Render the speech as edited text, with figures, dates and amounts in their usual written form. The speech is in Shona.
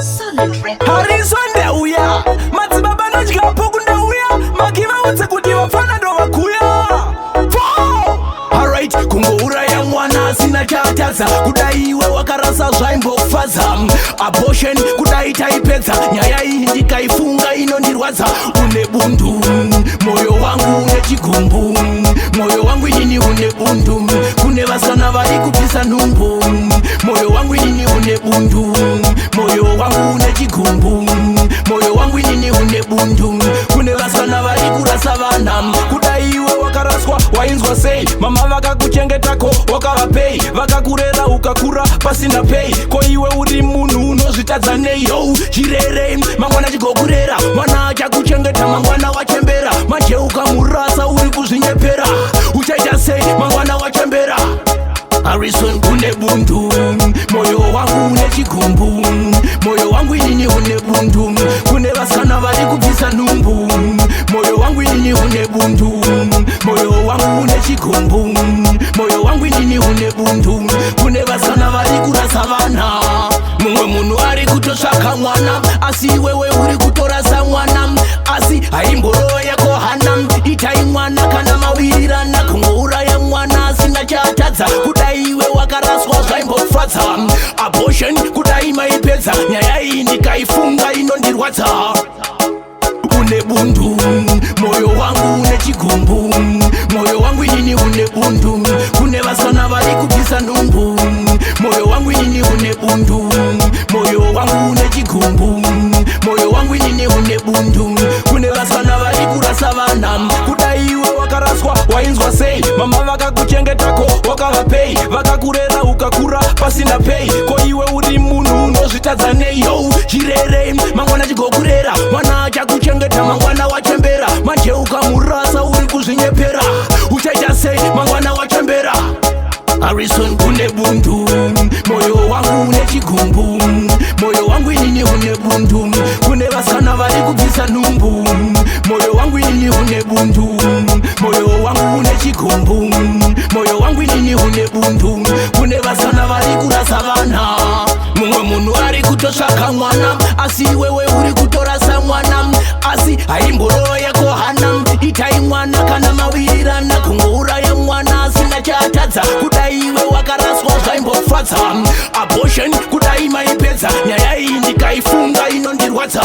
Solid Records. Harrison ndauya, madzibaba nodyapo kundauya, makivaudze kuti vapfana ndovakuya. Alright, kungouraya mwana asina chaatadza, kudai iwe wakarasa zvaimbofadza. Abortion kudai taipedza, nyaya iyi ndikaifunga inondirwadza. Une bundu moyo wangu, une chigumbu moyo wangu inini, une bundu. Kune vasikana vari kubvisa nhumbu. Moyo wangu inini une bundu, moyo wangu une chigumbu, moyo wangu inini une bundu. Kune vasikana vari kurasa vana. Kudai iwe wakaraswa wainzwa sei? Mama vakakuchengetako wakavapei? Vakakurera ukakura pasina pei. Ko iwe uri munhu unozvitadza nei? Yo, chirere mangwana chigokurera. Mwana achakuchengeta mangwana wachembera. Manje ukamurasa uri kuzvinyepera. Uchaita sei mangwana wachembera? Harrison, une bundu moyo wangu, une chigumbu moyo wangu inini, une bundu. Kune vasikana vari kubvisa nhumbu. Moyo wangu inini une bundu, moyo wangu une chigumbu, moyo wangu inini une bundu. Kune vasikana vari kurasa vana. Mumwe munhu ari kutotsvaka mwana, asi iwewe uri kutorasa mwana. Asi haimborova yako hana. Itai mwana kana mawirirana. Kungouraya mwana asina chaatadza, kudai iwe wakaraswa zvaimbofadza. Abortion kudai maipedza, nyaya iyi ndikaifunga inondirwadza. Une bundu moyo wangu, une chigumbu moyo wangu inini, une bundu. Kune vasikana vari kubvisa nhumbu. Moyo wangu inini une bundu, moyo wangu une chigumbu, moyo wangu inini une bundu. Kune vasikana vari kurasa vana. Kudai iwe wakaraswa wainzwa sei? Mama vakakuchengetako wakavapei? Vakakurera ukakura pasina pei. Ko iwe uri munhu unozvitadza nei? Yo, chirere mangwana chigokurera. Mwana achakuchengeta mangwana wachembera. Manje ukamurasa uri kuzvinyepera. Uchaita sei mangwana wachembera? Harrison, une bundu moyo wangu, une chigumbu moyo wangu inini, une bundu. Kune vasikana vari kubvisa nhumbu. Moyo wangu inini une bundu, moyo wangu une chigumbu, moyo wangu inini une bundu. Kune vasikana vari kurasa vana. Mumwe munhu ari kutotsvaka mwana, asi iwewe uri kutorasa mwana. Asi haimborova yako hana. Itai mwana kana mawirirana. Kungouraya mwana asina chaatadza, kudai iwe wakaraswa zvaimbofadza. Abortion kudai maipedza, nyaya iyi ndikaifunga inondirwadza.